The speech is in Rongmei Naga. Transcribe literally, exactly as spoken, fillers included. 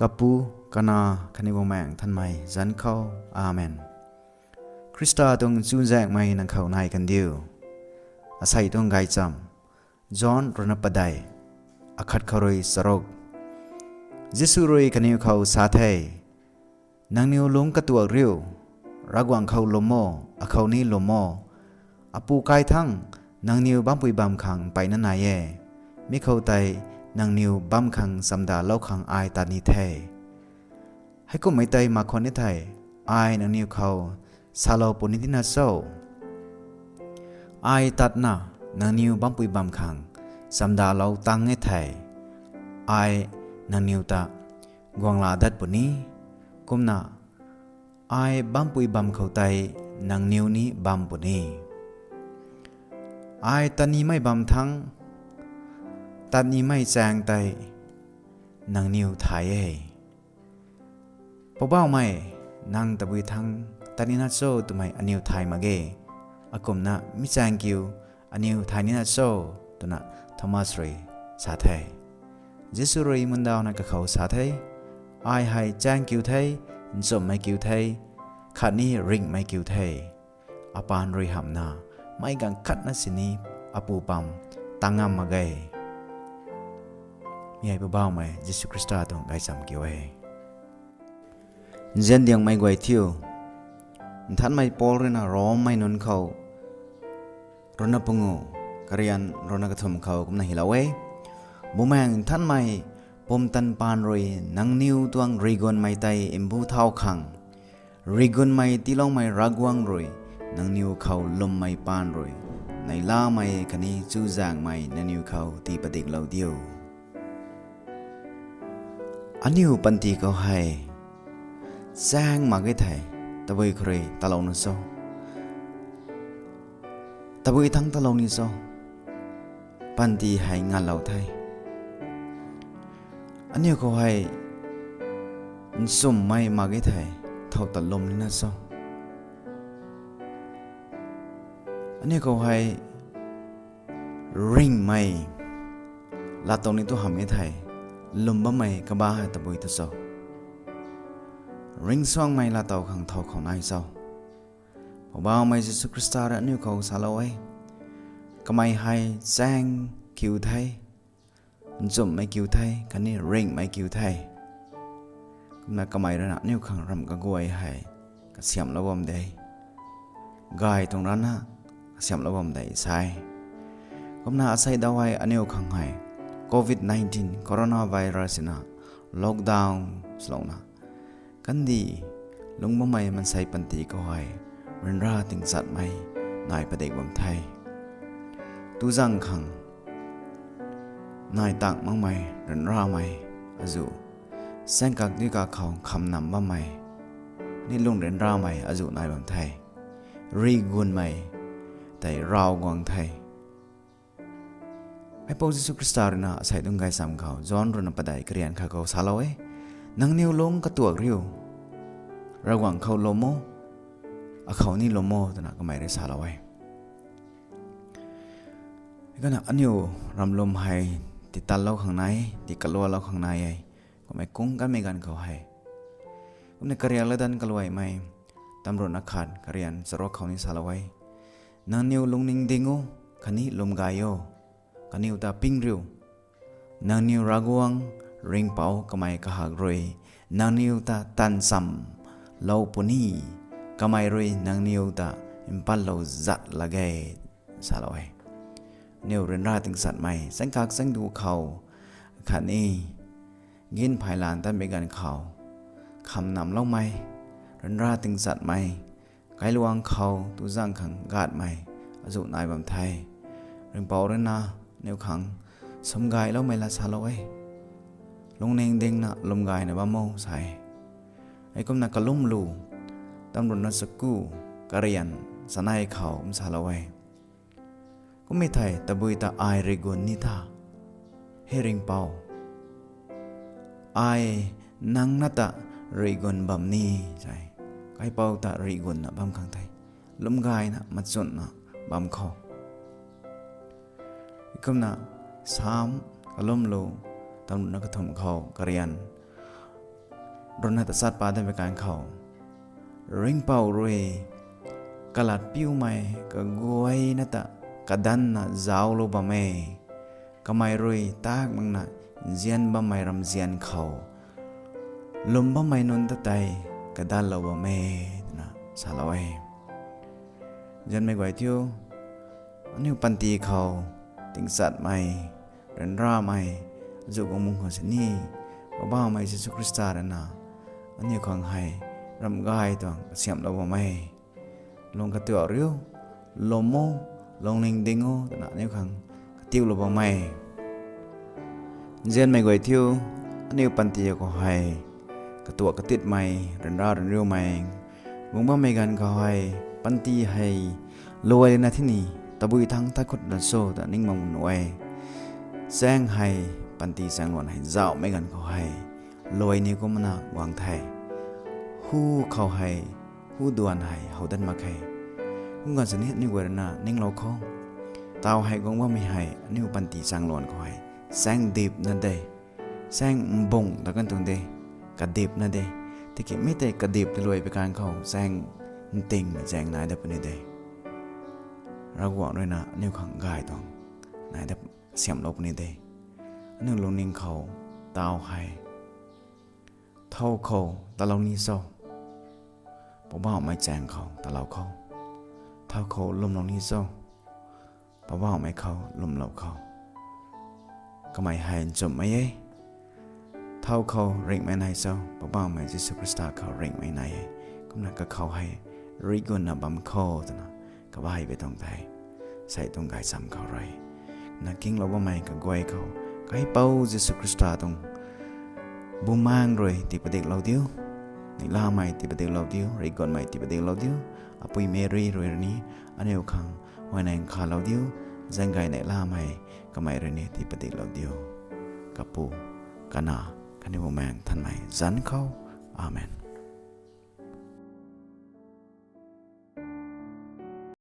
Kapu, Kanac khatni Bumaengh Nthanmei zanc khou. Amen. Khrista tuang chuzaenghmei nang khou nai kandiu. Asei tuang gaychamv. John ruhna padeih, akhat khou rui charuk. Jisu rui kaniw khou sa the, Nangniw lungc katuak riu, Ravguangc khou lwm o, akhou ni lwm o. Apu kai thangc nangniw bampui bam khang mpeyna nai e. Mi khou tei nangniw bam khang chamdalou khang ai tat ni the. Heikumhmei tei mak khwan ni thei, ai nangniw khou salou puni tina cho? Ai tatna nangniw bampui bam khang chamdalou tang e thei, ai nangniw ta guangla dat puni. Kumna ai bampui bam khou tei nangniw ni bam puni. Ai tat nimei bam thangc, tat nimei chaeng tei nangniw thay e. Poubauhmei, nang tabui thangc tat nina cho twmei aniw thay mak ge. Akumna mi chaeng kiu aniw thay nina cho? twna Thomas rui sa the. Jisu rui mundauna kakhou sa the, Ai hei chaeng kiu the, nchumhmei kiu the, khatni ringhmei kiu the. Apaan rui hamhna, meic gaanv khatna sini Apu pam tang ngam mak ge. Mi hei Poubauhmei Jisu Khrista tuang gaychamv kiu e. Nzian diangmei guay thiu, Nthanmei Paul ruina Rommei nunc khou ruhna pangu, karian ruhna kathumh khou kumna hylou e: Bumaengh Nthanmei pumtan paan rui nangniw tuang riguanmei tei mbu thau khang, riguanmei tiiloumei Ravguangc rui nangniw khou lwmmei paan rui, neihlamei khatni chuzaenghmei nangniw khou tii padiklou diu. Aniu panty khou hei chaeng mak ge thei, tabui khou rui talou ni cho? Tabui thangc talou ni cho? Panty hei nganlou the. Aniu khou hei nchumhmei mak ge thei, thow ta lwm nina cho? Aniu khou hei ringhmei laatow ni tu hamh e thei, lwm bammei kaba hei tabui tu cho? Ringcsuangmei laatow khang thow khou nai cho? Poubauhmei Jisu Khrista rui aniu khou salou e, kamei hei chaeng kiu the, nchumhmei kiu the, khatni ringhmei kiu the. Kumna kamei ruina aniu khang ramh kaguay hei kasiamhlou bam de. Gay tuang rana kasiamhlou bam de sa e. Kumna asei daw hei aniu khang hei covid nineteen coronavirus na lockdown swlouna kandih lungc bammei maansei panty khou hei ryanra tingchatmei nai padik bam the. Tuzang khang nai tang makmei ryanramei azuh, saengkak dui kak khou khamnam bammei ni lung ryanramei azuh nai bam the. Riguanmei tei rav guang the. Aipou Jisu Khrista ruina asei tuang gaychamv khou John ruhna padeih karian khat khou salou e, nangniw lungc katuak riu, Ravguangc khou lwm o, akhou ni lwm o, twna kamei rui salou e. Kumna aniu ramlum hei titanlou khang nai, tikalualou khang nai e. Kummei kung kanmei ganv khou hei, kumna kariak latdanv kaluaimei, tamruhna khat karian charuk khou ni salou e, nangniw lungning ding o, khatni lwm gay o, kaniw ta ping riu. Nangniw Ravguangc Ringhpouc kamei kahak rui nangniw ta taanv chamlou puni, kamei rui nangniw ta mpatlou zat lak ge, salou e. Aniu ryanra tingchatmei, saengkak saengdu khou khatni ginphaylan tatmei ganv khou khamnamloumei, ryanra tingchatmei, kailuang khou tuzang khang gatmei azuh nai bam the. Ringhpouc ruina aniu khang sumgayloumei lat salou e. Lungning dingna lwm gayna bam o sa e. Heikumna Kalumlu, tamruhna chaku, karian chanei khou kum salou e. Kummei thei tabui ta ai riguan ni tha, He Ringhpouc, ai nang na ta riguan bam ni, sa e. Kaipouc ta riguanna bam khang the, lwm gayna machunna bam khou. Kumna Sam, Kalumlu, tamruhna kathumh khou karian ruhna tachat pat datmei ganv khou, ringhpouc rui kalat piumei kaguayna ta kadanvna zauclou bam e. Kamei rui tak makna nzian bammei ramzian khou lwm bammei nunc ta tei kadanlou bam e, twna salou e. Nzianmei guay thiu, aniu panty khou tingchatmei, ryanramei, azuh guang bam khou sini, Poubauhmei Jisu Khrista ruina aniu khang hei ramh gay tuang kasiamhlou bam e. Lung katuak riu, lwm o, lungning ding o, twna aniu khang katiulou bam e. Nzianmei guay thiu, aniu panty khou hei katuak katitmei, ryanra ryanriumei guang bammei ganv khou hei, panty hei luai lana thini, tabui thangc tha khut na cho ta ning mak nuh e. Chaeng hei, panty chaeng luan hei zauhmei ganv khou hei, luai ni kumna guang the. Hu khou hei, hu duan hei how dat mak khe. Kum ganv sini aniu guay ruina ninglou khou, taw hei guang bammei hei aniu panty chaeng luan khou hei chaeng dipna de, chaeng mbung ta kan tuang de, kadipna de. Tiki mi tei kadip ta luai pui ganv khou chaeng ntingmei zaeng nai dat puni de. Ravguangc ruina aniu khang gay tuang nai dat kasiamhlou puni de. Aniu lungning khou taw hei, thow khou talou ni cho, Poubauhmei chaeng khou talou khou. Thow khou lwmlou ni cho, Poubauhmei khou lwmlou khou. Kamei hei nchumhmei e. Thow khou ringhmei nai cho, Poubauhmei Jisu Khrista khou ringhmei nai e. Kumna kakhou hei rigunna bam kho twna kabay pui tuang the. Sei tuang gaychamv khou rui, na kinglou bammei kaguay khou, Kaipouc Jisu Khrista tuang bumaengc rui tiipadiklou diu, neihlamei tiipadiklou diu, rigunmei tiipadiklou diu, Apui Meri rui ni aniu khang huayney nkhavlou diu, zaeng gay neihlamei kamei rui ni tiipadiklou diu. Kapu, Kanac khatni Bumaengh Nthanmei zanc khou. Amen.